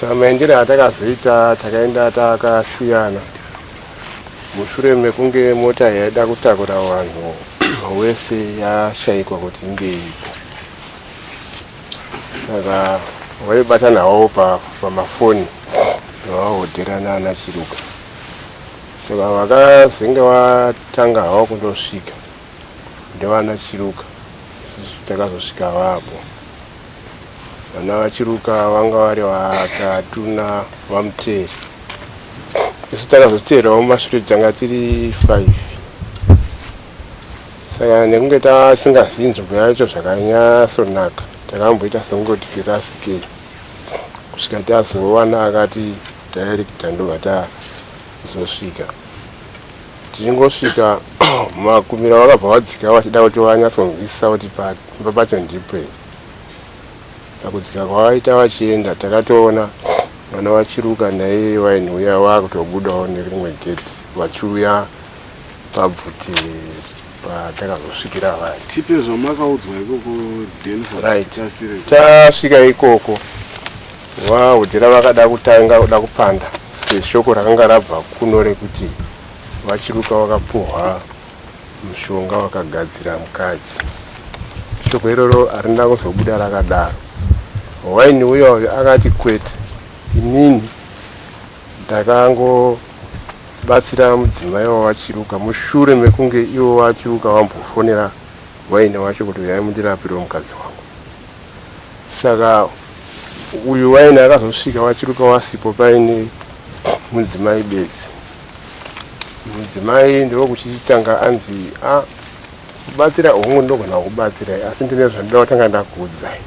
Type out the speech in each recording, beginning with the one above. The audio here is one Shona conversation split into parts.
Saka maendero atakazoita takaenda takasiyana mushure mekunge mota yaida kutakura vanhu wese yashaikwa kuti inge iripo. Saka vaibatanawo pamafoni vahodhera nana Chiruka. Saka vakazenge vatanga havo kundosvika ndevana Chiruka, isusu takazosvika vapo. Vana vaChiruka vanga vari vatatu naVaMuteri. Isu takazoteerawo mumashure tanga tiri 5. Saka nekunge tasingazivi nzvimbo yacho zvakanyatsonaka, takamboita sengoti tirasikei kusvika tazowana akati director ndobva tazosvika. Tichingosvika makumira vakabva vadzika vachida kuti vanyatsonzwisisa kuti pamba pacho ndipo here. Pakudzika kwavaita vachienda takatoona vana vachiruka naiye waini uya vakutobudawo nerimwe gedhi vachiuya pabvute patakazosvikira vari. Tipe zvamakaudzwa ikoko Denford Right. tikasire. Tasvika ikoko VaHudira vakada kutanga kuda kupanda seshoko rakanga rabva kuno rekuti VaChiruka vakapuhwa mushonga wakagadzira mukadzi. Shoko iroro harina kuzobuda rakadaro. Waini uya uyu akati kwete, inini ndakangobatsira mudzimai waVaChiruka mushure mekunge ivo VaChiruka vambofonera Waini wacho kuti uyai mundirapirewo mukadzi wangu. Saka uyu waini akazosvika vachiruka wasipo paine mudzimai bedzi. Mudzimai ndokuchitanga anzi a kubatsira hongu ndinogona kukubatsirai asi ndine zvandoda kutanga ndakuudzai.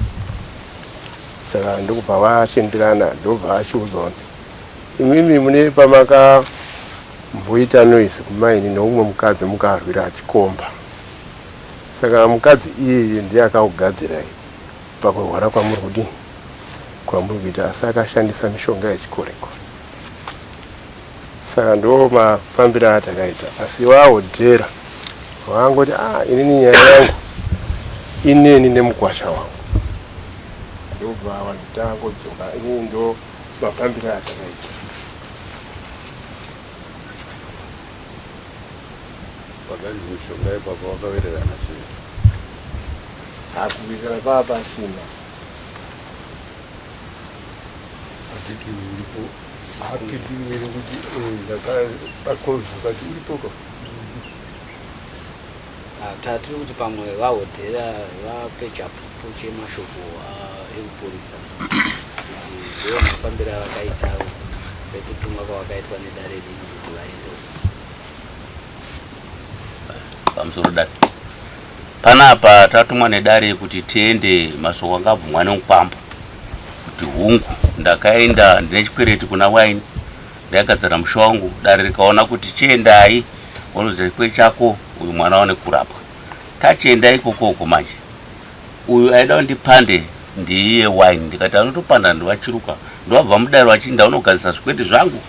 Saka ndokubva vachenderana ndobva achiudzwa kunzi imimi mune pamakamboita noise kumaini neumwe mukadzi mukarwira chikomba. Saka mukadzi iyeye ndiye akakugadzirai pakurwara kwamuri kudini kwamuri kuita asi akashandisa mishonga yechikorekore. Saka ndo mafambiro atakaita asi vahodhera vangoti ah inini nyaya yangu ineni nemukwasha wangu ndobva vanhu tangodzoka inini ndo mafambiro atakaita. Pakanzi mishonga ipapo vakawirirana sei? Hakuwirirana pava pasina. Hatiti uripo hapindimire kuti eh, ndakabakozva kati uripo ka Ah, tatiri kuti pamwe vahodhera vape chapupu chemashoko ah, ekupurisa kuti ndiwo mafambiro avakaita sekutumwa kwavakaitwa nedare rino kuti vaende Pamusoro dare. Panapa tatumwa nedare kuti tiende masoko anga abvumwa nemukwambo kuti hungu ndakaenda ndine chikwereti kuna Wayne ndaigadzira musha wangu dare rikaona kuti chiendai wonoziva chikwereti chako uyu mwana aone kurapwa tachienda ikokoko manje uyu aida kundipande ndiiye Wayne ndikati anotopanda ndivachiruka ndovabva mudare vachiti ndaunogadzisa zvikwereti zvangu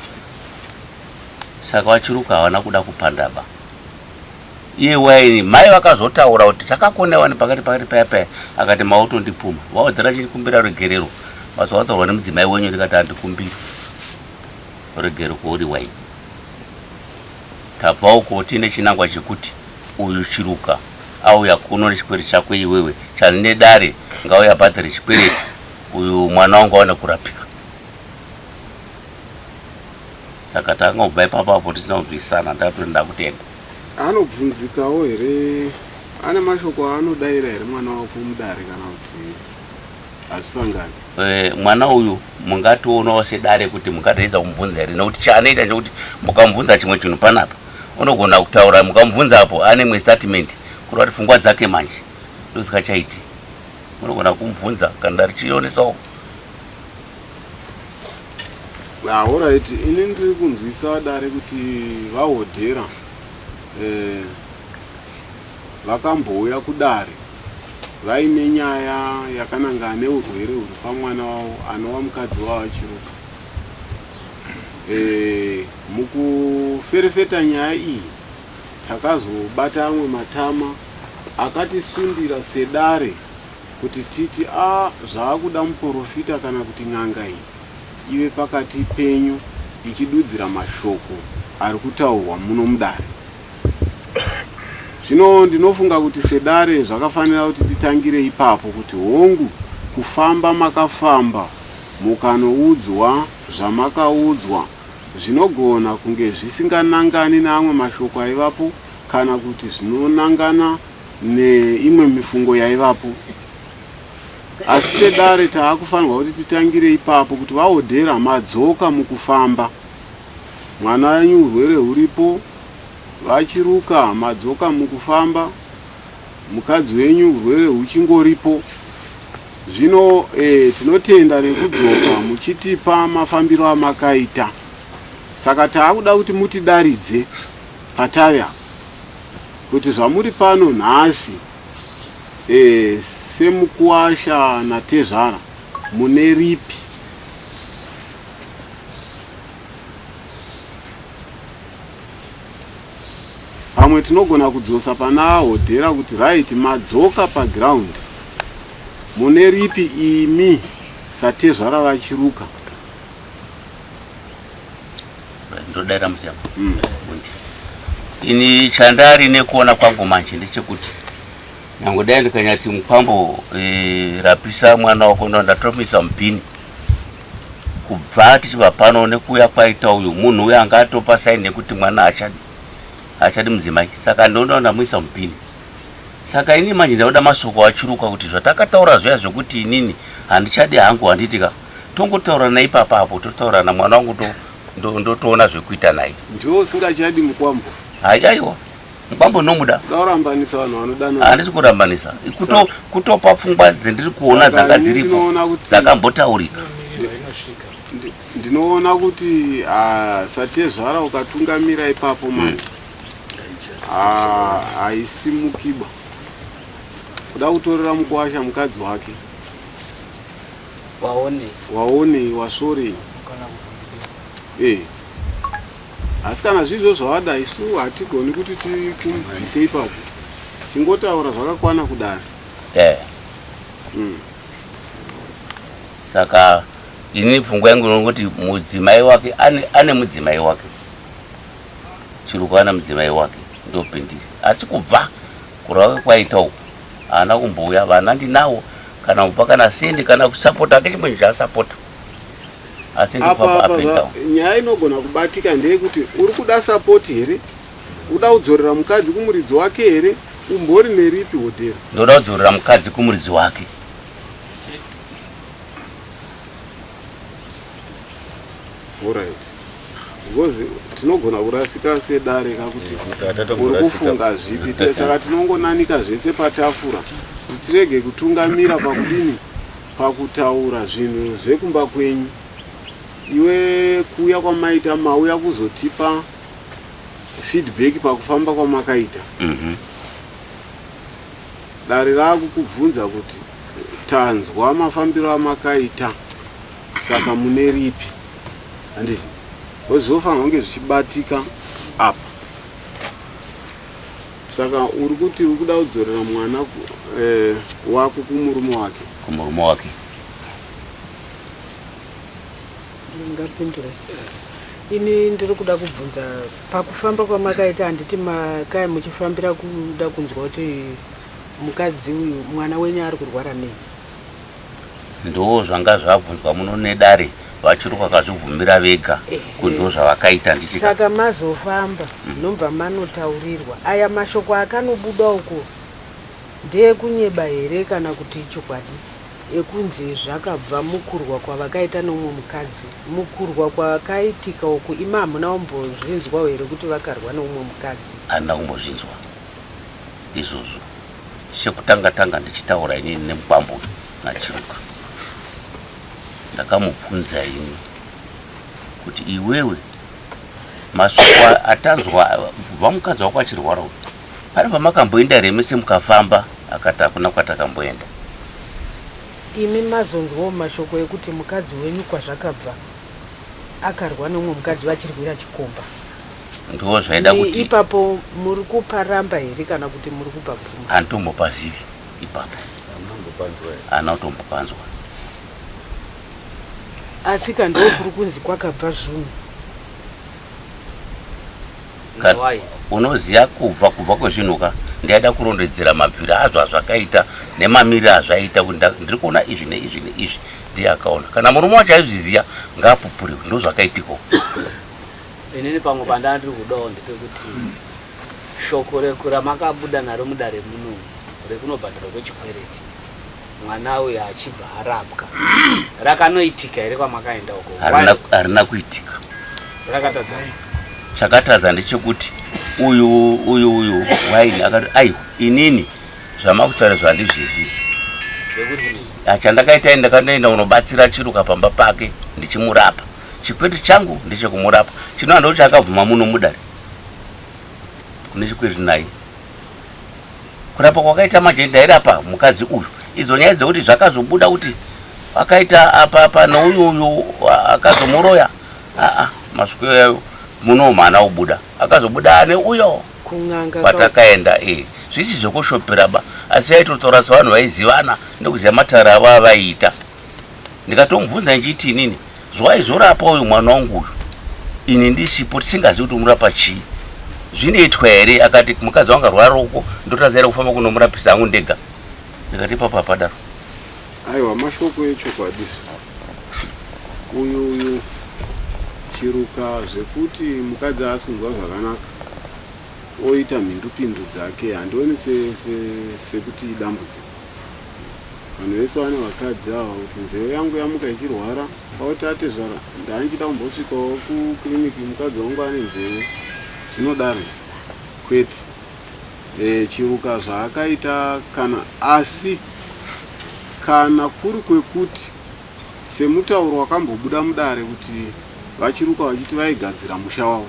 Saka vachiruka havana kuda kupandaba. Iye waini mai vakazotaura kuti takakona wani pakati pakati paya paya akati mautondipuma. Vaodzera chikumbira ruregerero. Mazowataurwa nemudzimai wenyu ndikati handikumbiri ruregero kuuri waini. Tabva uko tiine chinangwa chekuti uyu Chiruka auya kuno nechikwereti chako iwewe chanzi nedare ngauya abhadhare chikwereti uyu mwana wangu aone kurapika. Saka takangobva ipapo apo tisina kunzwisisana ndakuti ndakutenda. Anobvunzikawo here ane mashoko aanodaira here mwana wako mudare kana kuti hazvisangani? Eh, mwana uyu mungationawo sedare kuti mungatoedza kumubvunza here nekuti chaanoita chekuti mukamubvunza chimwe chinhu panapa unogona kutaura mukamubvunza apo ane imwe statement kureva kuti pfungwa dzake manje ndodzikachaiti munogona kumubvunza kana richionesawo Ah, alright ini ndiri kunzwisa dare kuti vahodhera eh, vakambouya kudare vaine nyaya yakanangana neurwere huri pamwana wavo anova mukadzi wavo achiruka eh, mukuferefeta nyaya iyi takazobata amwe matama akatisundira sedare kuti titi a ah, zvaakuda muporofita kana kuti n'anga iyi. ive pakati penyu ichidudzira mashoko ari kutaurwa muno mudare. Zvino ndinofunga kuti sedare zvakafanira kuti titangire ipapo kuti hongu kufamba makafamba mukanoudzwa zvamakaudzwa zvinogona kunge zvisinganangani neamwe mashoko aivapo kana kuti zvinonangana neimwe mifungo yaivapo. Asi sedare taakufanirwa kuti titangire ipapo kuti vaOdhera madzoka mukufamba. Mwana wenyu urwere huripo, VaChiruka madzoka mukufamba, mukadzi wenyu urwere huchingoripo. Zvino eh, tinotenda nekudzoka muchitipa mafambiro amakaita. Saka taakuda kuti mutidaridze patave apa kuti zvamuri pano nhasi eh, semukuwasha natezvara mune ripi? Pamwe tinogona kudzosa pana Hodhera kuti right madzoka paground mune ripi imi satezvara vachiruka. Ndodaira musiya mm. Ini chandari nekuona kwangu manje ndechekuti nyange dai ndikanyati mukwambo e, rapisa mwana wako ndo ndatomisa mupini kubva tichibva pano nekuuya kwaita uyu munhu uyu anga atopa saini yekuti mwana haachadi haachadi mudzimai saka ndoona ndamuisa mupini saka ini manje ndakuda masoko achiruka kuti zvatakataura zviya zvekuti inini handichadi hangu handiti ka tongotaurana ipapa apo totaurana mwana wangu ndotoona zvekuita naye ndiwo usingachadi mukwambo haiaiwa Mukwambo nomuda. Kurambanisa vanhu vanodanana. Handisi kurambanisa. Kuto kutopa pfungwa dzendiri kuona dzanga dziripo dzakambotaurika. Ndinoona kuti ah, satezvara ukatungamira ipapo manje. Ah, haisimukiba. Kuda kutorera mukwasha mukadzi wake. Waonei? Waonei wasvorei? Eh. Asi kana zvizvo zvawada isu hatigoni kuti tikubvise ipapo. Chingotaura zvakakwana kudare. Eh. Saka ini pfungwa yangu inongoti mudzimai wake ane, ane mudzimai wake. Chiruka ane mudzimai wake ndopindiri. Asi kubva kurwa kwaita uku haana kumbouya vana ndinawo kana kupa kana sendi kana kusapota ake chimwe chaasapota. Asi apa apa nyaya inogona kubatika ndeyekuti uri kuda support here uda kudzorera mukadzi kumuridzi wake here umbori neripi hodhera ndoda kudzorera mukadzi kumuridzi wake Alright. Because tinogona kurasika sedare kakuti uri kufunga zvipi saka tinongonanika zvese patafura kuti tirege kutungamira pakudini Pakutaura zvinhu zvekumba kwenyu iwe kuuya kwamaita mauya kuzotipa feedback pakufamba kwamakaita mm -hmm. Dare raakukubvunza kuti tanzwa mafambiro amakaita saka mune ripi handiti zvofanirwa kunge zvichibatika apa Saka uri kuti uri kuda kudzorera mwana eh, wako kumurume wake? Kumurume wake. Ndingapindure. Ini ndiri kuda kubvunza pakufamba kwamakaita handiti makaya muchifambira kuda kunzwa kuti mukadzi uyu mwana wenyu ari kurwara nei? Ndoo zvanga zvabvunzwa muno nedare vachiruka vakazvibvumira vega kuti ndo zvavakaita handiti ka. Saka mazofamba nobva manotaurirwa aya mashoko akanobuda uko ndeekunyeba here kana kuti ichokwadi ekunzi zvakabva mukurwa kwavakaita neumwe mukadzi mukurwa kwakaitika uku imi hamuna kumbozvinzwawo here kuti vakarwa neumwe mukadzi. Handina kumbozvinzwa izvozvo. Chekutanga tanga ndichitaura inini nemukwambo uyu naChiruka ndakamubvunza ini kuti iwewe mashoko atanzwa kubva mukadzi wako achirwara uyu pane pamakamboenda here mese mukafamba akati hakuna kwatakamboenda. Imi mazonzwawo mashoko ekuti mukadzi wenyu kwazvakabva akarwa neumwe mukadzi vachirwira chikomba. Ndoo zvaida kuti. Ipapo muri kuparamba here kana kuti muri kupabvuma? Handitombopazivi ipapo. Haana kutombopanzwa. Asika ndokuri kunzi kwakabva zvunhu. Unoziva kubva kubva kwezvinhu ka ndaida kurondedzera mabviro azvo azvakaita nemamiriro azvaita kuti ndiri kuona izvi neizvi neizvi ndiye akaona kana murume wacho aizviziva ngaapupuriwe ndozvakaitiko inini pamwe pandaa ndiri kudawo ndepekuti shoko ramakabuda naro mudare muno rekunobhadharwa kwechikwereti mwana uyu achibva arapwa rakanoitika here kwamakaenda uko? Harina kuitika. Rakatadza. Chakatadza ndechekuti uyu uyu uyu waini akati aiwa inini zvamakutaura zvandizvizivi chandakaita ini ndakanoenda kunobatsira Chiruka pamba pake ndichimurapa chikwereti changu ndechekumurapa chinova ndokuti akabvuma muno mudare kune chikwereti naye Kurapa kwakaita manje ndairapa mukadzi uyu. Idzo nyaya dzekuti zvakazobuda kuti akaita apa apa neuyu uyu akazomuroya. Aa masviko yayo muno mwana ubuda. Akazobuda ane uyo. Kun'anga patakaenda eh zvisi zvekushopera ba asi aitotaura sevanhu vaizivana nekuziva matare avo avaiita. Ndikatomubvunza ndichiti inini zvaizorapa uyu mwana wangu uyu ini ndisipo tisingazivi kuti unorapa chii zvinoitwa here akati mukadzi wangu arwara uko ndotadza here kufamba kunomurapisa hangu ndega ndikati ipapo hapadaro aiwa mashoko echokwadi uyu uyu chiruka zvekuti mukadzi haasi kunzwa zvakanaka oita mhindupindu dzake handioni sekuti se, se idambudziko Vanhu vese vane vakadzi ava kuti nzeve yangu yamuka ichirwara kwakuti atezvara ndandichida kumbosvikawo kuclinic mukadzi wangu ane nzeve zvinodaro here kwete e, Chiruka zvaakaita kana asi kana kuri kwekuti semutauro wakambobuda mudare kuti vachiruka vachiti vaigadzira musha wavo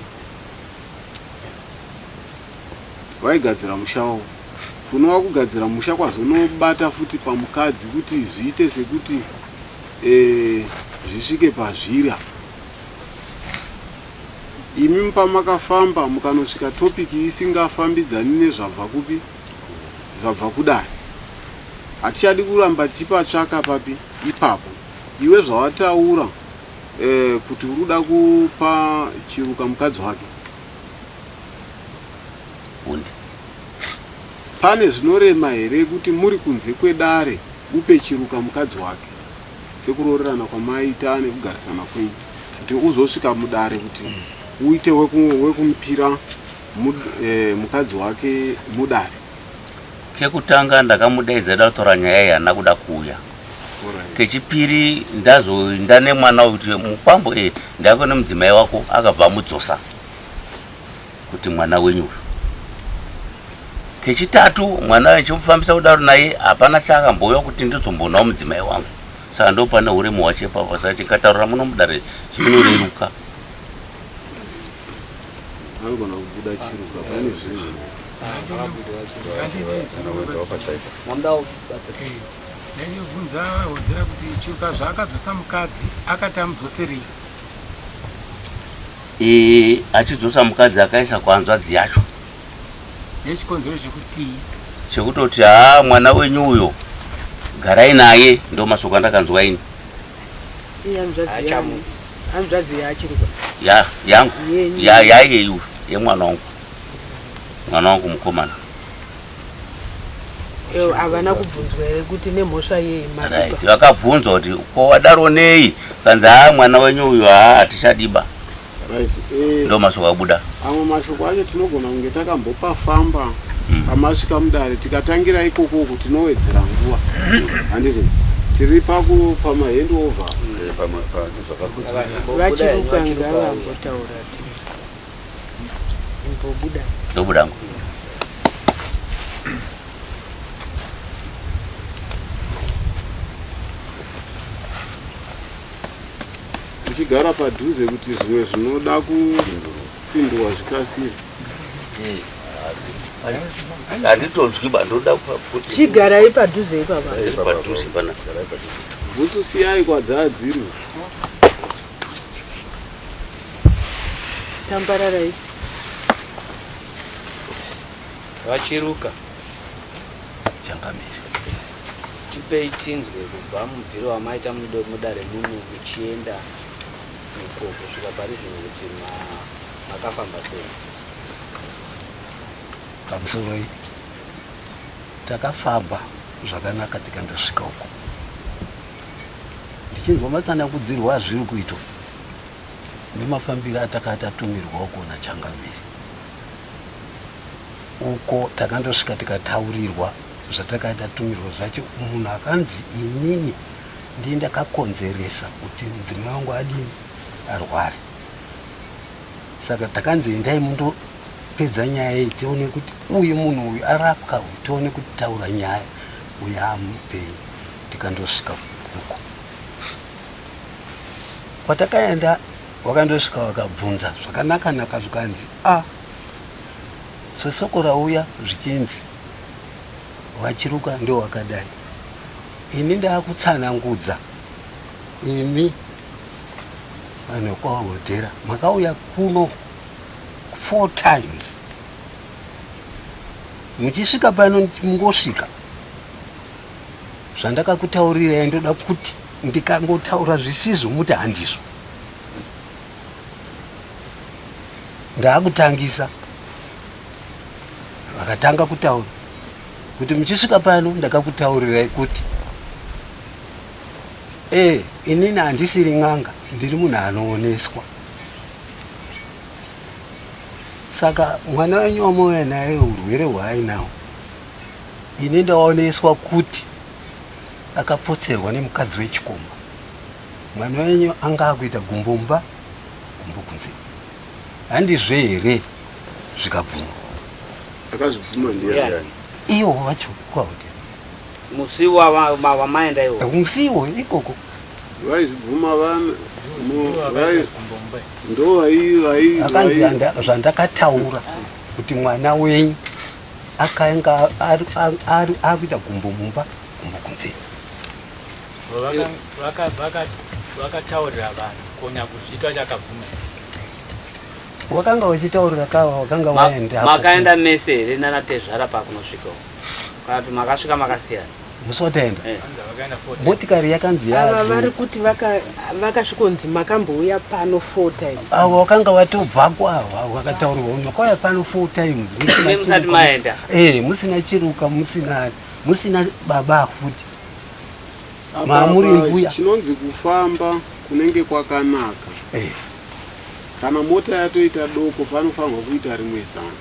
Vaigadzira musha wavo. Kunova kugadzira musha kwazonobata futi pamukadzi kuti zviite sekuti eh, zvisvike pazviri apa. Imi pamakafamba mukanosvika topic isingafambidzani nezvabva kupi zvabva kudare. Hatichadi kuramba tichipatsvaka papi ipapo. Iwe zvawataura eh, kuti uri kuda kupa Chiruka mukadzi wake Hundi. Pane zvinorema here kuti muri kunze kwedare upe Chiruka mukadzi wake sekuroorerana kwamaita nekugarisana kwenyu kuti uzosvika mudare kuti uite wekumupira eh, mukadzi wake mudare? Kekutanga ndakamudaidza da kutaura nyaya iyi haana kuda kuuya. Kechipiri ndazoinda nemwana uyu kuti mukwambo e ndako nemudzimai wako akabva amudzosa kuti mwana wenyu uyu. Kechitatu mwana ndichimufambisa kudaro naye hapana chaakambouya kuti ndizombonawo mudzimai wangu. Saka ndopane uremu hwacho ipapo saka tikataurira muno mudare zvinoreruka. Anogona kubuda chiruka pane zvinhu. Ndaibvunza Hodzera kuti Chiruka zvaakadzosa mukadzi akati amudzoserei? Eh, achidzosa mukadzi akaisa kuhanzvadzi yacho. Nechikonzero chekutii? Chekutoti haa mwana wenyu uyo garai naye ndo masoko andakanzwa ini. Ihanzvadzi yangu. Hanzvadzi yaChiruka. Ya, yangu. Ya, yaiye yemwana wangu. Mwana wangu mukomana. Havana kubvunzwa here kuti nemhosva yei right. Vakabvunzwa kuti ko wadaro nei kanzi haa mwana wenyu uyu haa hatichadiba right eh, ndo mashoko abuda amwe mashoko acho tinogona kunge takambopafamba mm. pamasvika mudare tikatangira ikoko uku tinowedzera nguva handiti tiri paku pamahand over eh, vachiruka ngavambotaura Imbobuda. Ndobuda hangu. Uchigara padhuze kuti zvimwe zvinoda kupindurwa zvikasire. Handitonzwi ba ndoda kuti chigarai padhuze ipapa. Padhuze pana. Bhutsu siyai kwadzadziri. Tambararai. Vachiruka. Changamire. Tipei tinzwe kubva mubviro wamaita mudare muno muchienda uko kusvika pari zvino kuti makafamba sei. Pamusoroi, takafamba zvakanaka tikandosvika uko ndichinzwa matsanakudzirwo azviri kuitwa nemafambiro ataka tatumirwa uko nachangamire. Uko takandosvika tikataurirwa zvatakanga tatumirwa zvacho munhu akanzi inini ndiye ndakakonzeresa kuti mudzimai wangu adini arware. Saka takanzi endai mundopedza nyaya iyi tione kuti uyu munhu uyu arapwa uyu tione kutaura nyaya uyu amupenyu. Tikandosvika uko kwatakaenda wakandosvika wakabvunza zvakanaka naka zvikanzi a ah, sesoko rauya zvichinzi vachiruka ndowakadai ini ndakutsanangudza imi vanhu vekwahodhera makauya kuno four times muchisvika pano mungosvika zvandakakutaurirai ndoda kuti ndikangotaura zvisizvo muti handizvo ndaakutangisa vakatanga kutaura kuti muchisvika pano ndakakutaurirai kuti ee inini handisiri n'anga ndiri munhu anooneswa saka mwana wenyu wamauya naye urwere hwaainawo ini ndaoneswa kuti akapotserwa nemukadzi wechikomba mwana wenyu anga akuita gumbo mumba gumbo kunze handizve here zvikabvuma akazvibvuma ndiani iwo wacho kwahotel musi wamaenda iwo musi iwo ikoko vaizvibvuma vana ndo akanzi zvandakataura kuti mwana wenyu akanga akuita gumbo mumba gumbo kunze vakataurira vanhu konya kuzviita chakabvuma wakanga uchitaurira kava wakanga waenda makaenda mese here nana tezvara pakunosvika kana kuti makasvika makasiyana musi wataenda eh. motikari yakanzi ava vari kuti vakasvikonzi makambouya pano four times avo wakanga watobvako ava vakataurirwa makauya pano four times musati maenda eh musina chiruka musina musina baba futi mamuri mbuya chinonzi kufamba kunenge kwakanaka eh. Kana mota yatoita doko panofanirwa kuita rimwe zano.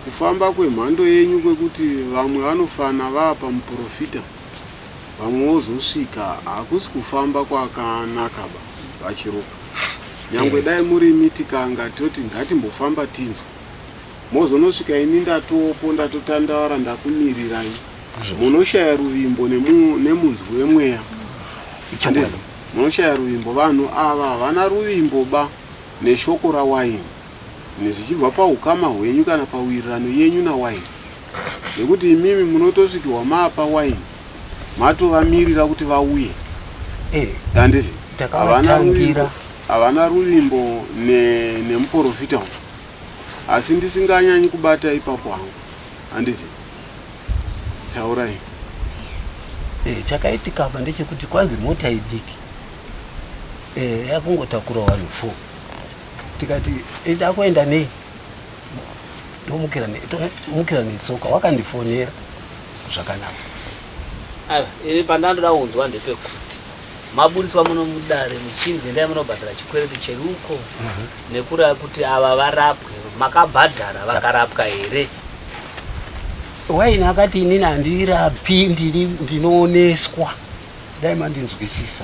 Kufamba kwemhando yenyu kwekuti vamwe vanofana vaa pamuporofita vamwe vozosvika hakusi kufamba kwakanakaba vaChiruka. Nyangwe dai murimi tikanga toti ngatimbofamba tinzwe. Mozonosvika ini ndatopo ndatotandavara ndakumirirai. Munoshaya ruvimbo nemunzwi wemweya. Handizvo? Munoshaya ruvimbo. Vanhu ava havana ruvimbo ba neshoko raWayne zvichibva pahukama hwenyu kana pawirirano yenyu naWayne. Nekuti imimi munotosvikirwa maapa Wayne matovamirira kuti vauye. Eh, Handiti? Havana takavatangira. ruvimbo, havana ruvimbo ne, nemuporofita uyu. Asi ndisinganyanyi kubata ipapo hangu. Handiti? Taurai. Eh, chakaitika apa ndechekuti kwanzi mota idiki eh, yakungotakura vanhu four tikati ida kuenda nei tomukira netsoka wakandifonera zvakanaka Aiwa, ini pandandoda kunzwa ndepekuti maburitswa muno mudare muchinzi endai munobhadhara chikwereti cheruko nekura kuti ava varapwe makabhadhara vakarapwa here Waini akati inini handirapi ndiri ndinooneswa dai mandinzwisisa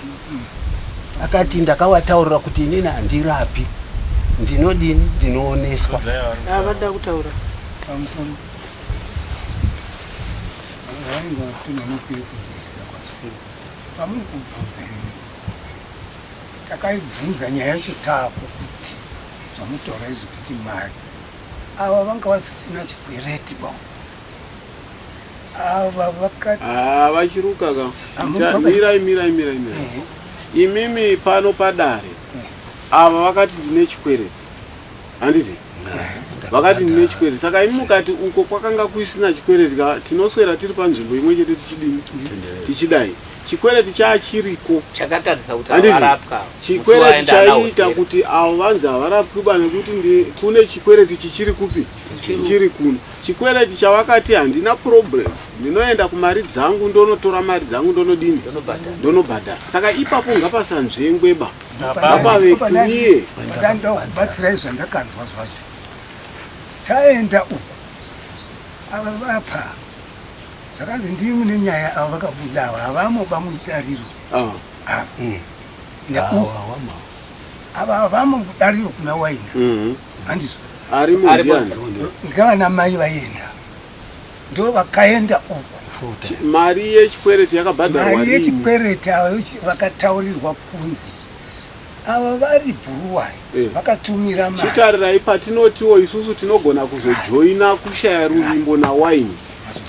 akati ndakavataurira kuti inini handirapi ndinodini ndinooneswa Vada kutaura. Pamusoro vainge vatinonokei kunzwisisa kwacho pamuri kubvunza imi takaibvunza nyaya yacho taako kuti zvamutaura izvi kuti mari ava vanga vasina chikwereti ba ava vaka Ah, vachiruka ka Ah, mirai mirai mirai mirai Ehe. imimi pano padare ava vakati ndine chikwereti handiti Vakati ndine chikwereti. Saka imi mukati uko kwakanga kusina chikwereti ka tinoswera tiri panzvimbo imwe chete tichidini? Tichidai. Chikwereti chachiriko. Chakatadzisa kuti Handiti? havarapwa. Musi Chikwereti waenda chaiita ana hotera. kuti avo vanzi havarapwi ba nekuti ndi, kune chikwereti chichiri kupi? Chichiri kuno. Chikwereti chavakati handina problem ndinoenda kumari dzangu ndonotora mari dzangu ndonodini? Ndonobhadhara. Ndonobhadhara. Saka ipapo ngapasanzvengwe ba. Ngapave clear. Ndanda kubatsirai zvandakanzwa zvacho. Taenda uku ava vapa zvakanzi ndimi mune nyaya ava vakabuda ava havamoba mudariro. Ah. Ah. Neuku ava havamo mudariro kuna waina. Handizvo. Arimo ndiani? Ngavana mai vaienda. Ndo vakaenda uku. Mari yechikwereti yakabhadharwa Mari rini? yechikwereti ava vakataurirwa kunzi ava vari bhuruwai vakatumira mari. Chitarirai patinotiwo isusu tinogona kuzojoina kushaya ruvimbo nawaini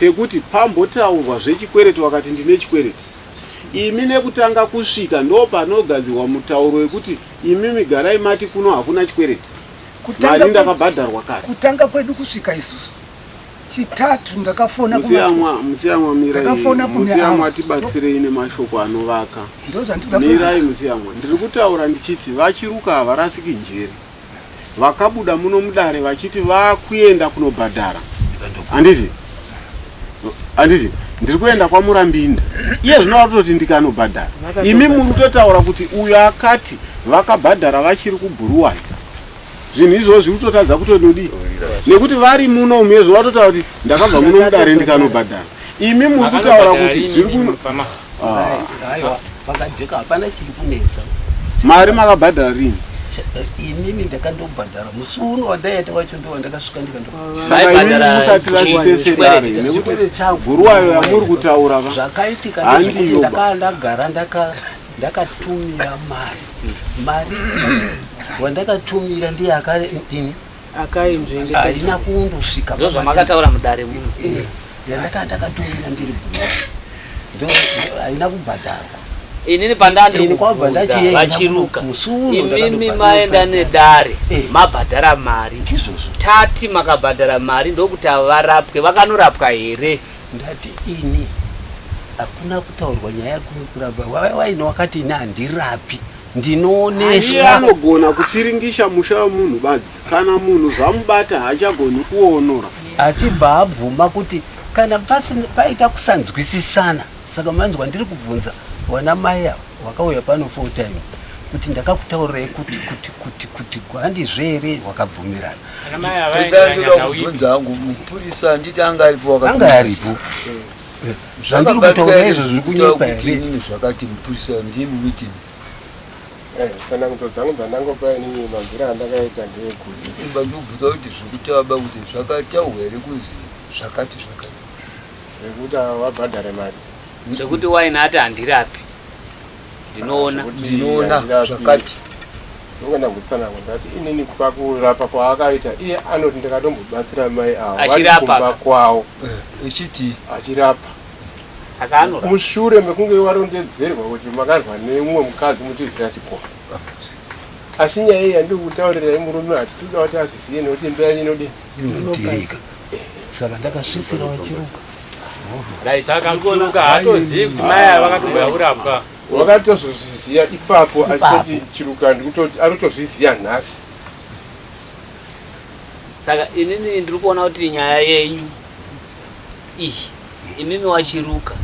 pekuti pambotaurwa zvechikwereti wakati ndine chikwereti. Imi nekutanga kusvika ndo panogadzirwa mutauro wekuti imimi garai mati kuno hakuna chikwereti. Kutanga Mari kwe- ndakabhadharwa kare. Kutanga kwedu kusvika isusu chitatu ndakafona kuma- Musiyamwa musiyamwa mirai Ndakafona kune musiyamwa avo. tibatsirei nemashoko anovaka. Ndozvandinoda Mirai musiyamwa ndiri kutaura ndichiti vachiruka havarasiki njere. Vakabuda muno mudare vachiti vakuenda kunobhadhara. Handiti? Handiti? Ndiri kuenda kwaMurambinda. Iye zvino vatoti ndikanobhadhara. Imi muri kutotaura kuti uyo akati vakabhadhara vachiri kuBhuruwayo. Zvinhu izvozvo zviri kutotadza kutodii? Nekuti vari muno umu izvo vatotaura kuti ndakabva muno mudare ndikanobhadhara. Imi muri kutaura kuti zviri kuno Ah. Aiwa, pakajeka hapana chiri kunetsa. Mari makabhadhara rini? Inini ndakandobhadhara musi uno wandaenda wacho ndo wandakasvika ndikando. Saka imimi musati rasise dare nekuti guruwayo yamuri kutaura va Zvakaitika ndezvekuti handiyo ba. ndaka ndagara ndaka ndakatumira mari. Mari wandakatumira ndiye akadini Akainzvengesa. haina kundosvika. Ndozvamakataura mudare muno. Eh, yandaka ndakatumira ndiri bhuruwayo. Ndo haina kubhadharwa. Inini pandandiri Ini kwabva kubvunza ndachienda vachiruka musi uno imimi ndakandobhadhara. maenda nedare mabhadhara mari tati makabhadhara mari ndokuti ava varapwe vakanorapwa here ndati ini hakuna kutaurwa nyaya yekurapa waini wakati ini handirapi Iye ndinooneswa anogona kupiringisha musha wemunhu badzi kana munhu zvamubata haachagoni kuonora. achibva abvuma kuti kana pasina paita kusanzwisisana saka manzwa ndiri kubvunza wana mai ava wakauya pano full time kuti ndakakutaurirai kuti kuti kuti kuti handizve here wakabvumirana Ndoda kubvunza hangu mupurisa handiti anga aripo wakati- Anga aripo. Zvandiri kutaura izvo zviri kunyepa Zvakabatika here? inini zvakati mupurisa ndimi witini Tsanangudzo dzangu dzandangopa inini manzwiro andakaita ndeyekuti imba ndikubvunza kuti zvekutaba kuti zvakataurwa here kuzi zvakati zvakati zvekuti ava vabhadhare mari zvekuti waini ati handirapi ndinoona Zvekuti handirapi. Ndinonga ndambotsanangura ndati inini pakurapa kwaakaita iye anoti ndakatombobatsira mai ava vari Achirapa. kumba kwavo echiti achirapa saka anorapa mushure mekunge warondedzerwa kuti makarwa neumwe mukadzi muchizvira chikoro asi nyaya iyi yandiri kutaurirai murume hatitoda kuti azvizive nekuti imba yenyu inodini inotirika saka ndakasvisira wachiruka Saka Chiruka haatozivi kuti mai ava vakatomboya kurapwa. Wakatozozviziva ipapo Ipapo. achitoti Chiruka ndikutoti arikutozviziva nhasi. Saka inini ndiri kuona kuti nyaya yenyu iyi imimi wachiruka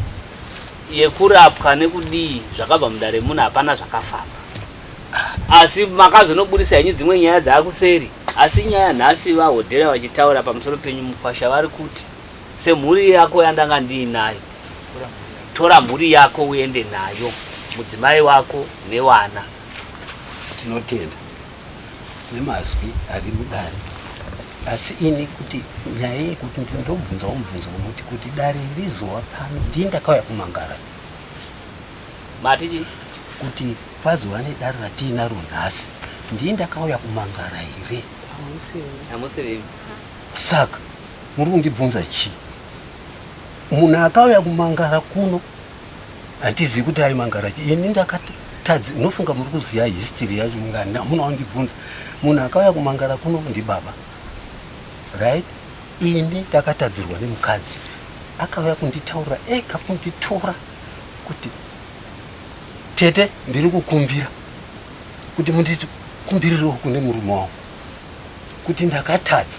yekurapwa nekudii zvakabva mudare muno hapana zvakafamba asi makazonobudisa henyu dzimwe nyaya dzaakuseri asi nyaya nhasi vahodhera vachitaura pamusoro penyu mukwasha vari kuti semhuri yako yandanga ndiinayo tora mhuri yako uende nayo mudzimai wako nevana Tinotenda nemazwi ari mudare asi ini kuti nyaya yekuti ndinobvunzawo mubvunzo unoti kuti dare rizova pano ndii ndakauya kumangara mati chii kuti pazova nedare ratiinaro nhasi ndii ndakauya kumangara here hamusiri saka muri kundibvunza chii munhu akauya kumangara kuno handizivi kuti aimangara chii ini ndakatadzi unofunga muri kuziva history yacho mungani hamuna wandibvunza munhu akauya kumangara kuno ndibaba Right, ini ndakatadzirwa nemukadzi akauya kunditaurira ega kunditora kuti tete ndiri kukumbira kuti mundikumbirirewo kune murume wangu kuti ndakatadza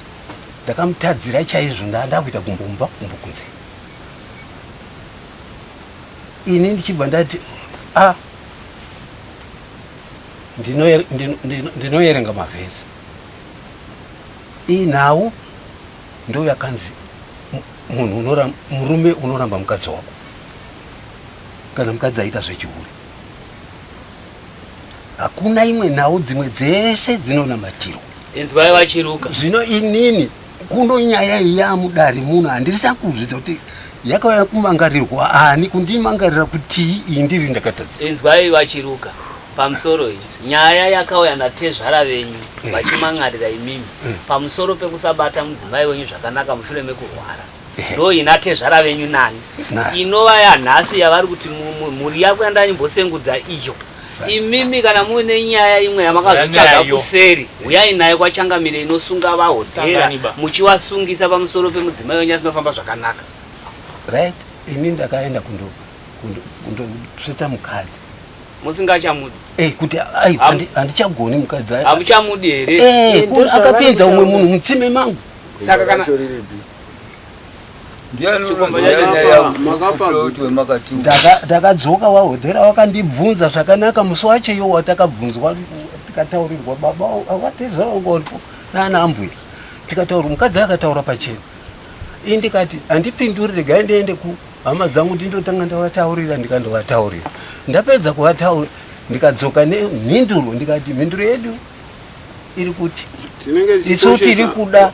ndakamutadzira chaizvo ndakuita gumbo mumba gumbo kunze ini ndichibva ndati a ah, ndinoerenga mavhesi iyi nhau ndo yakanzi munhu murume unoramba mukadzi wako kana mukadzi aita zvechihure hakuna imwe nhau dzimwe dzese dzinonamatirwa inzwai vachiruka zvino inini kuno nyaya iyi yamudare muno handirisa kuzvidza kuti yakauya kumangarirwa ani kundimangarira kutii iyi ndiri ndakatadza inzwai vachiruka pamusoro iyi nyaya yakauya natezvara venyu eh. vachimangarira imimi eh. pamusoro pekusabata mudzimai wenyu zvakanaka mushure mekurwara eh. ndo ina tezvara venyu nani inova yanhasi yavari kuti mhuri yako yandanyimbosengudza iyo imimi kana muine nyaya imwe yamakazotsvaga kuseri huyai nayo kwachangamire inosunga vahotera muchiwasungisa pamusoro pemudzimai wenyu asinofamba zvakanaka right ini ndakaenda kundotsveta mukadzi musingachamudi eh, kuti handichagoni mukadzi hamuchamudi here eh, akapinza umwe munhu mutsime mangu saka kana Ndakadzoka wahodhera wakandibvunza zvakanaka musi wacho iwo watakabvunzwa tikataurirwa baba watezva wanga uripo naana ambuya tikataura mukadzi akataura pachena ini ndikati handipinduri regai ndiende kuhama dzangu ndindotanga ndavataurira ndikandovataurira ndapedza kuvataurira ndikadzoka nemhinduro ndikati mhinduro yedu iri kuti isu tiri kuda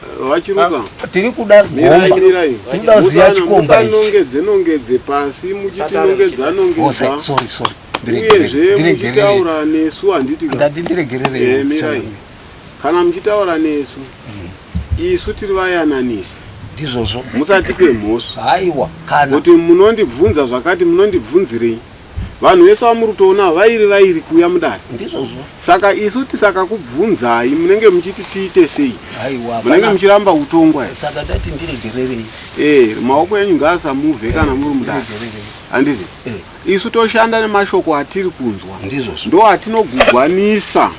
tiri kuda gomba tiri kuda kuziva chikomba ichi nongedze pasi muchiti nongedza nongedza oh, sorry sorry uyezve muchitaura nesu handiti ndati ndiregerere eh, mirai kana muchitaura nesu isu tiri vayananisi ndizvozvo musatipe mhosva haiwa kana kuti munondibvunza zvakati munondibvunzirei Vanhu vese vamuri kutoona vairi vairi kuuya mudare. Ndizvozvo. Saka isu tisakakubvunzai munenge muchiti tiite sei? Aiwa. Munenge muchiramba kutongwa here? Saka ndati ndiregererei. Eh, maoko enyu ngaasamuvhe kana muri mudare. Handiti? Eh. Isu toshanda nemashoko atiri kunzwa. Ndizvozvo. Ndo atinogugwanisa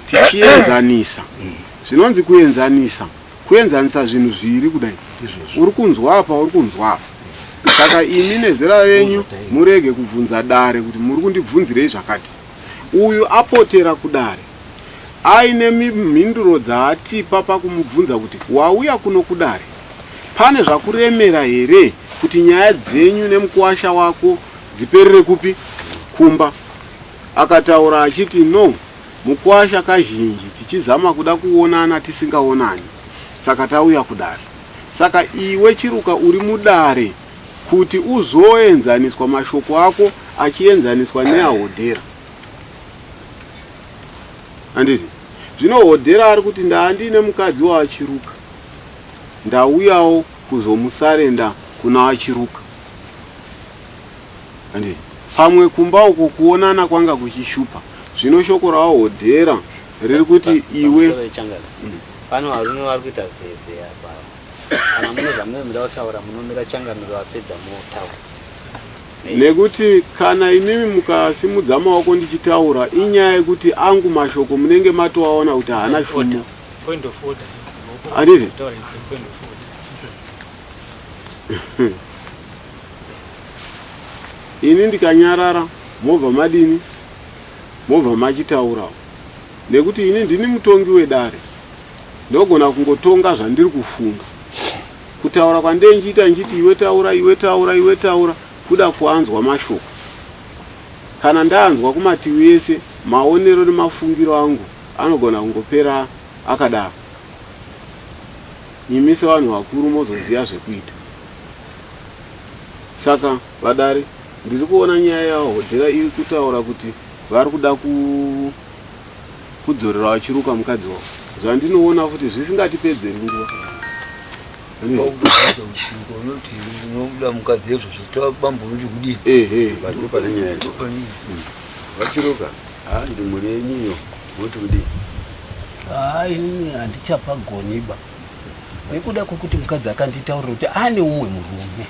tichienzanisa. Zvinonzi kuenzanisa. Kuenzanisa zvinhu zviri kudai. Uri kunzwa apa, uri kunzwa apa. Saka imi nezera renyu murege kubvunza dare kuti muri kundibvunzirei zvakati. Uyu apotera kudare aine mhinduro dzaatipa pakumubvunza kuti wauya kuno kudare pane zvakuremera here kuti nyaya dzenyu nemukuwasha wako dziperere kupi kumba. Akataura achiti no Mukwasha kazhinji tichizama kuda kuonana tisingaonani saka tauya kudare. Saka iwe Chiruka uri mudare kuti uzoenzaniswa mashoko ako achienzaniswa neaHodhera. Handiti? Zvino Hodhera ari kuti ndaandiine mukadzi waAchiruka ndauyawo kuzomusarenda kuna Achiruka. Handiti pamwe kumba uko kuonana kwanga kuchishupa. Zvino shoko rawahodhera riri kuti iwe mm. Pano varume vari kuita zeze apa. Kana mune zvamunenge muda kutaura munomira changamiro vapedza motaura. Nekuti kana imimi mukasimudza maoko ndichitaura inyaya yekuti angu mashoko munenge matoaona kuti haana shumo. Point of order. Handiti? Point of order. Ini ndikanyarara mobva madini mobva machitaurawo nekuti ini ndini mutongi wedare ndogona kungotonga zvandiri kufunga kutaura kwandee nchiita nchiti iwe taura iwe taura iwe taura kuda kuanzwa mashoko kana ndaanzwa kumativi ese maonero nemafungiro angu anogona kungopera akadaro Imi sevanhu vakuru mozoziva zvekuita. Saka vadare ndiri kuona nyaya yaVaHodhera iri kutaura kuti vari kuda ku kudzorera vachiruka mukadzi wavo. Zvandinoona futi zvisingatipedzeri nguva. Unoti unoda mukadzi izvozvo tabambo unoti kudii? Ehe. Ndipo pane nyaya. Vachiruka, hanzi mhuri yenyu iyo moti kudii? Haa inini handichapagoniba. Nekuda kwekuti mukadzi akanditaurira kuti ane umwe murume.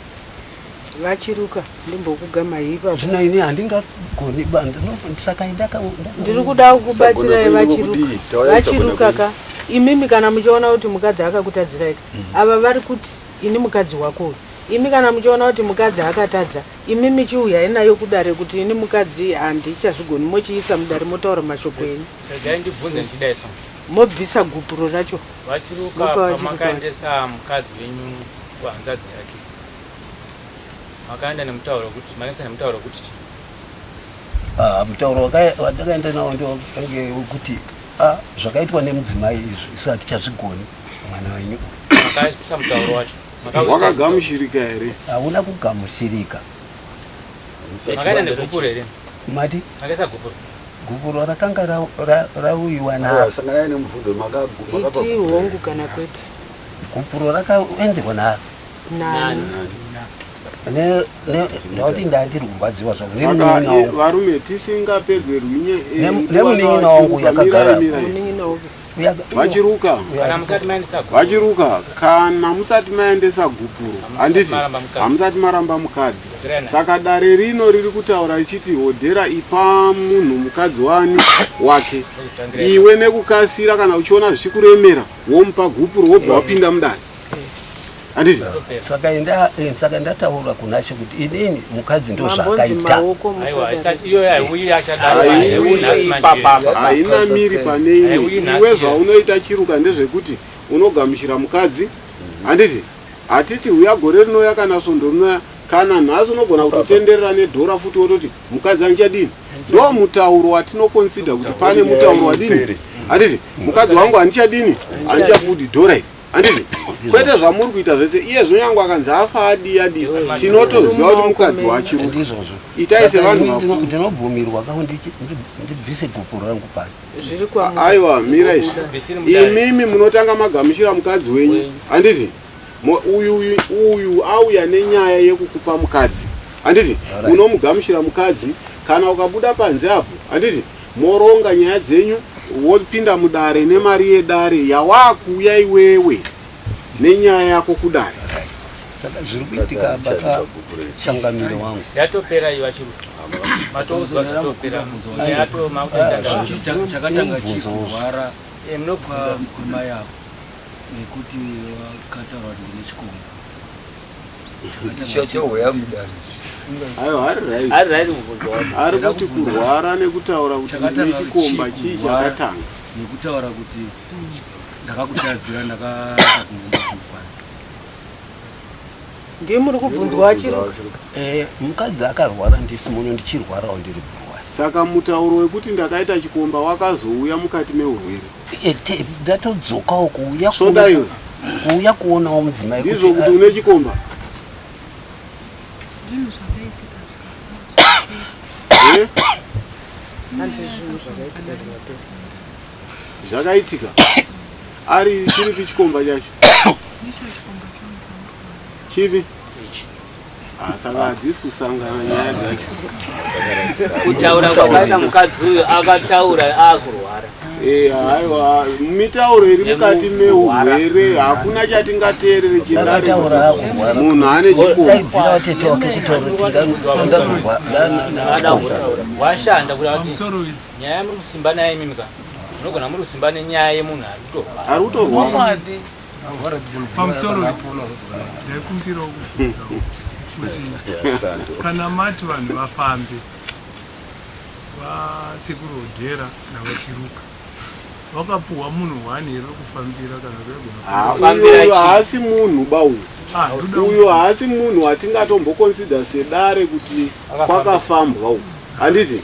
VaChiruka ndimbokugamai ipapo. Zvino ini handingagoni ba saka ndaka Ndiri kuda kukubatsirai VaChiruka. VaChiruka ka imimi kana muchiona kuti mukadzi akakutadzirai ka ava vari kuti ini mukadzi wako uyu. Imi kana muchiona kuti mukadzi akatadza imimi chiuyai nayo kudare kuti ini mukadzi handichazvigoni mochiisa mudare motaura mashoko enyu. Regai ndibvunze ndichidai so. Mobvisa gupuro racho. VaChiruka Mopa VaChiruka vacho. pamakaendesa mukadzi wenyu kuhanzvadzi yake makaenda nemutauro wekuti makaendesa nemutauro wekuti chii? Ah, mutauro wandakaenda nawo ndokange wekuti ah, zvakaitwa nemudzimai izvi isu hatichazvigoni mwana wenyu uyu. Makaisa mutauro wacho. Makauita Wakagamuchirika here? Hauna kugamuchirika. Makaenda negupuro here? Mati? Makaisa gupuro. Gupuro rakanga rauyiwa na. Sanganai nemubvunzo makapa. Iti hongu kana kwete. Gupuro rakaenderwa na. Nani? Ne ne ndauti ndandiri kurwadziwa zvangu. Saka varume tisingapedze rwinye. Eh, nemunin'ina wangu yakagara. Munin'ina wangu. Vachiruka. Vachiruka kana musati maendesa gupuro handiti hamusati maramba mukadzi. Saka dare rino riri kutaura richiti hodhera ipa munhu mukadzi wani wake. Iwe nekukasira kana uchiona zvichikuremera womupa gupuro wobva wapinda mudare. Handiti? Saka inda eh, saka ndataura kunashe kuti inini mukadzi ndozvaakaita. Haina miri pane imwe. Iwe zvaunoita chiruka ndezvekuti unogamuchira mukadzi. Handiti? Hatiti huya gore rinouya kana svondo rinouya kana nhasi unogona kutotenderera nedhora futi wototi mukadzi andichadini. Ndo mutauro watinoconsider kuti pane mutauro wadini. Handiti? Mukadzi wangu handichadini? Handichabudi dhora iri. Handiti? Kwete zvamuri kuita zvese. Iye zvino nyangwe akanzi afa adii adii tinotoziva kuti mukadzi wacho. Ndizvozvo. Itai sevanhu vakuru. Ndinobvumirwa ka ndibvise gupuro rangu pano. Zviri kwamuri. Aiwa mira izvi. Imimi munotanga magamuchira mukadzi wenyu. Handiti? Uyu uyu auya nenyaya yekukupa mukadzi. Handiti? Unomugamuchira mukadzi kana ukabuda panze apo. Handiti? Moronga nyaya dzenyu wopinda mudare nemari yedare yawakuuya iwewe nenyaya yako kudare. Saka zviri kuitika baba changamire wangu. Yatopera iyo vachiruka. Matoudzwa zvatopera. Yato makutoita Chakatanga chikurwara Eh, munobvunza. kwamai avo nekuti vakataura kuti ndine chikomba. Chatohweya mudare. Aiwa ari right. Ari right mubvunzo wako. Ari kuti kurwara nekutaura kuti ndine Chakatanga chikomba chii chikurwara chakatanga. Nekutaura kuti ndakakutadzira ndakaita kungomba kumukadzi. Ndiye muri kubvunzwa vachiruka. Eh, mukadzi akarwara ndisi muno ndichirwarawo ndiri kurwara. Saka mutauro wekuti ndakaita chikomba wakazouya mukati meurwere. Eh, Ndatodzokawo kuuya Svoda iwe. kuuya kuonawo mudzimai Ndizvo kuti une chikomba. Zvinhu zvakaitika Eh? Hanzi zvinhu zvakaitika zvikapera. Zvakaitika. Ari chiripi chikomba chacho? Ndicho chikomba changu. Chipi? Ah, saka hadzisi kusangana nyaya dzacho. Kutaura kwakaita mukadzi uyu akataura akurwara. Eh, haiwa mitauro iri mukati meurwere hakuna chatingateerere chedare Akataura akurwara. munhu ane chikomba. Daidzira vatete wake kutaura kuti ndarwara. Washanda kuti ati Pamusoro uyu. nyaya yamuri kusimba nayo imimi ka. Munogona muri kusimba nenyaya yemunhu ari kutorwara. Ari kutorwara. Pamusoro uyu. Ndaikumbirawo kubvunza kuti kana mati vanhu vafambe vasekuru Odhera navaChiruka vakapuhwa munhu one here wekufambira kana Ah, kuti uyu haasi munhu ba uyu. Ah, ndoda Uyu haasi munhu watingatomboconsider sedare kuti kwakafambwa uku. Handiti?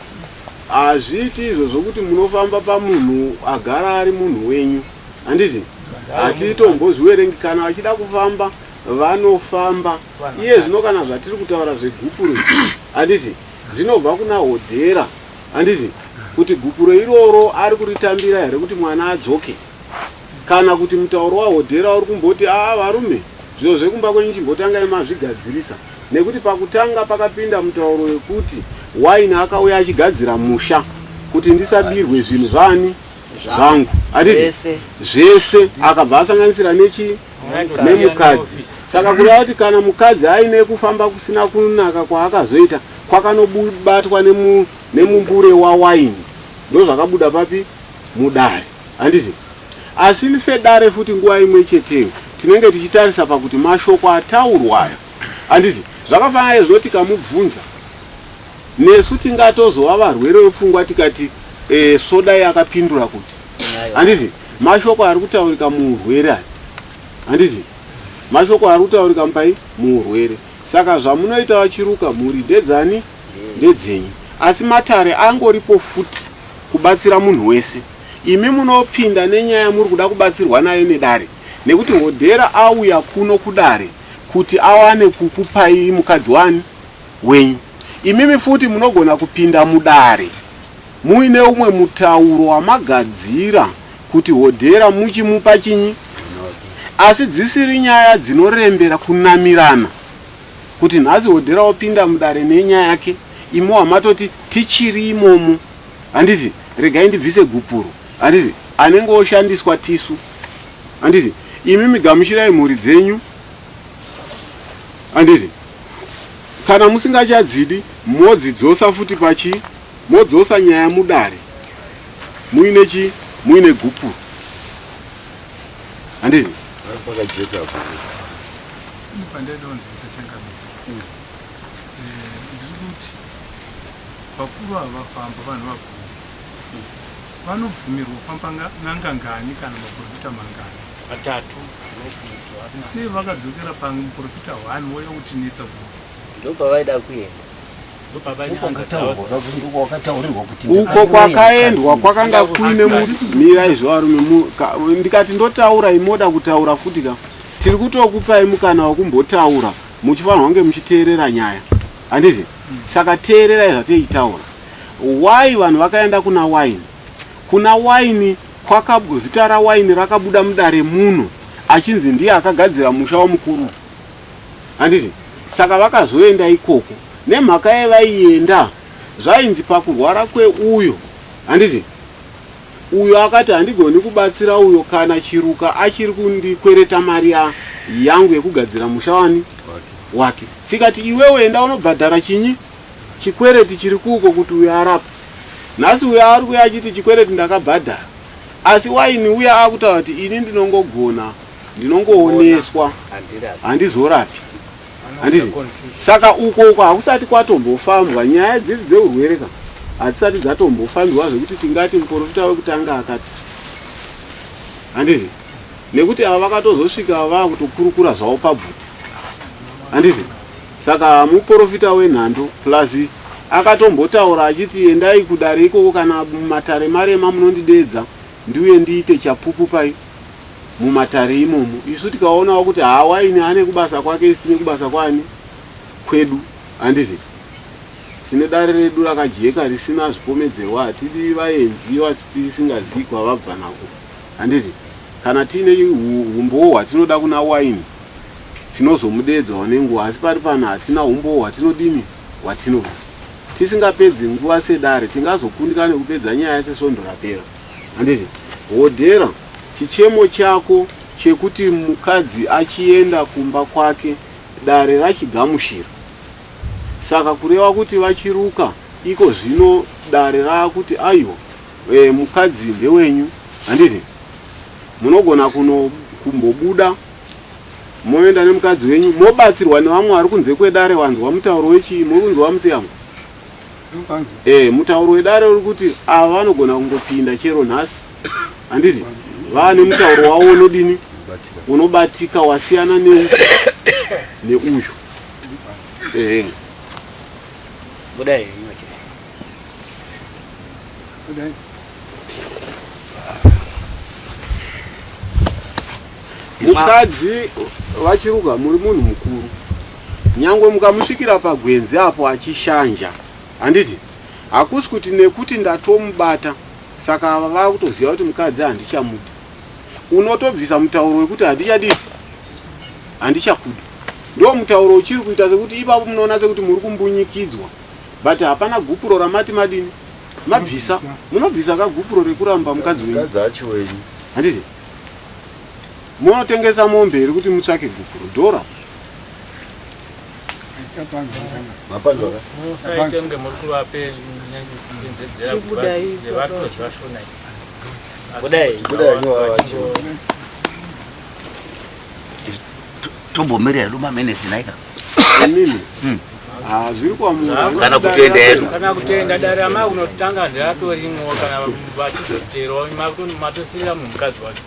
Hazviiti izvo zvokuti munofamba pamunhu agara ari munhu wenyu. Handiti? Hatitombozviverengi kana vachida kufamba vanofamba. Iye zvino kana zvatiri kutaura zvegupuro izvi, handiti? Zvinobva kuna Hodhera. Handiti? Kuti gupuro iroro ari kuritambira here kuti mwana adzoke? Kana kuti mutauro waHodhera uri kumboti aa varume zviro zvekumba kwenyu chimbotangai mazvigadzirisa. Nekuti pakutanga pakapinda mutauro wekuti Waini akauya achigadzira musha kuti ndisabirwe zvinhu zvaani zvangu. Handiti? Zvese. Zvese akabva asanganisira nechi Nemukadzi. Saka kureva kuti kana mukadzi aine kufamba kusina kunaka kwaakazoita kwakanobatwa nemumbure wawaini, ndozvakabuda papi? Mudare, handiti? Asi sedare futi nguva imwe cheteyo tinenge tichitarisa pakuti mashoko ataurwa aya, handiti? Zvakafanana nezvo tikamubvunza nesu tingatozova varwere vepfungwa tikati e, sodai akapindura kuti, handiti? Mashoko ari kutaurika muurwere aya, handiti? Mashoko ari kutaurika mupai muurwere. Saka zvamunoita vachiruka mhuri ndedzani? Ndedzenyu. Asi matare angoripo futi kubatsira munhu wese. Imi munopinda nenyaya muri kuda kubatsirwa nayo nedare nekuti Hodera auya kuno kudare kuti awane kukupai mukadzi wani wenyu. Imimi futi munogona kupinda mudare muine umwe mutauro wamagadzira kuti Hodera muchimupa chinyi, asi dzisiri nyaya dzinorembera kunamirana kuti nhasi Hodera wopinda mudare nenyaya yake, imi wamatoti tichiri imomo, handiti? Regai ndibvise gupuro, handiti? Anenge oshandiswa tisu, handiti? Imi migamuchirai mhuri dzenyu, handiti? Kana musingachadzidi modzidzosa futi pachi, modzosa nyaya mudare muine chi, muine gupuro, handiti? Pakajeka apo. Pandaidonzisa changamire, ndiri kuti vakuru ava vafamba, vanhu vakuru vanobvumirwa kufamba n'anga ngani kana maprofita mangani? Matatu. Sei vakadzokera pamuprofita 1 vouya kutinetsa kuno? Ndopavaida kuenda. Uko kwakaendwa kwakanga kuine mirai zvevarume, ndikati ndotaura imoda kutaura futi ka, tiri kutokupai mukana wekumbotaura muchifanirwa kunge muchiteerera nyaya, handiti? Saka teererai zvateichitaura. Why vanhu vakaenda kuna Waini? Kuna Waini zita raWaini rakabuda mudare muno achinzi ndiye akagadzira musha wamukuru, handiti? Saka vakazoenda ikoko nemhaka yevaienda zvainzi pakurwara kweuyo, handiti? Uyo akati handigoni kubatsira uyo kana Chiruka achiri kundikwereta mari yangu yekugadzira musha wani wake. Tsikati iwewe enda unobhadhara chinyi chikwereti chiri kuko kuti uyo arapwe. Nhasi uyo ari kuya achiti chikwereti ndakabhadhara, asi Waini uya akutaura kuti ini ndinongogona, ndinongooneswa, handizorapi, handiti? Saka uko uko hakusati kwatombofambwa nyaya dziri dzeurwere ka, hadzisati dzatombofambiwa zvekuti tingati muprofita wekutanga akati, handiti? Nekuti ava vakatozosvika vakutokurukura zvavo pabvuti, handiti? Saka muprofita wenhando plus akatombotaura achiti endai kudare ikoko kana mumatare marema munondidedza ndiuye ndiite chapupu pai mumatare imomo. Isu tikaonawo kuti haa Waini ane kubasa kwake isu tine kubasa kwani kwedu, handiti? Tine dare redu rakajeka risina zvipomedzerwa, hatidi vaenzi vatisingazii kwavabva nako, handiti? Kana tiine humbowo hwatinoda kuna Waini tinozomudedzawo nenguva, asi pari pano hatina humbowo hwatinodini hwatinoda. Tisingapedzi nguva sedare tingazokundikana nekupedza nyaya sesvondo rapera, handiti? Hodera, chichemo chako chekuti mukadzi achienda kumba kwake dare rachigamushira. Saka kureva kuti vachiruka iko zvino dare raakuti aiwa e, mukadzi ndewenyu, handiti? Munogona kuno kumbobuda moenda nemukadzi wenyu mobatsirwa nevamwe vari kunze kwedare. Wanzwa mutauro wechii? Muri kunzwa musiyangu? E, mutauro wedare uri kuti ava vanogona kungopinda chero nhasi, handiti? Vaane mutauro wavo unodini, unobatika, wasiyana neuyu. Ehe. Budai henyu vachidai. Budai. Mukadzi vachiruka, muri munhu mukuru, nyangwe mukamusvikira pagwenzi apo achishanja, handiti? Hakusi kuti nekuti ndatomubata saka ava vakutoziva kuti mukadzi handichamuda. Unotobvisa mutauro wekuti handichadii, handichakuda. Ndo mutauro uchiri kuita sekuti ipapo munoona sekuti muri kumbunyikidzwa, but hapana gupuro ramati madini mabvisa. Munobvisa kagupuro rekuramba mukadzi wenyu. Mukadzi achi wenyu. Handiti? Munotengesa mombe here kuti mutsvake gupuro dhora? Musaite kunge muri kuvape nzedzera varikutoziva shona iyi. Budai. Tombomirira hedu mamenetsi naika. Imimi. Ah, zviri kwamuri. Kana kutoenda hedu. Kana kutoenda dare rama kunotanga nderatorimwo kana vachizoterawo matosirira munhu mukadzi wacho.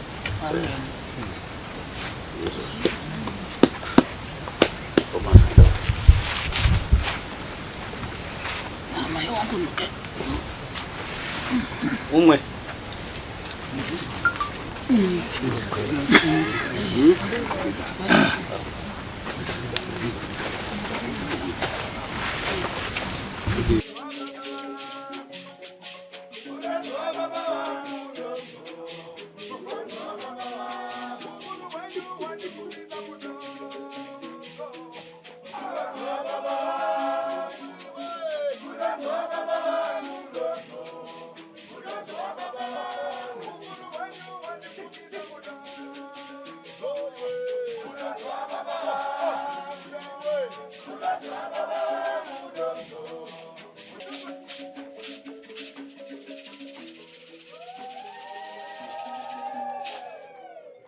Umwe.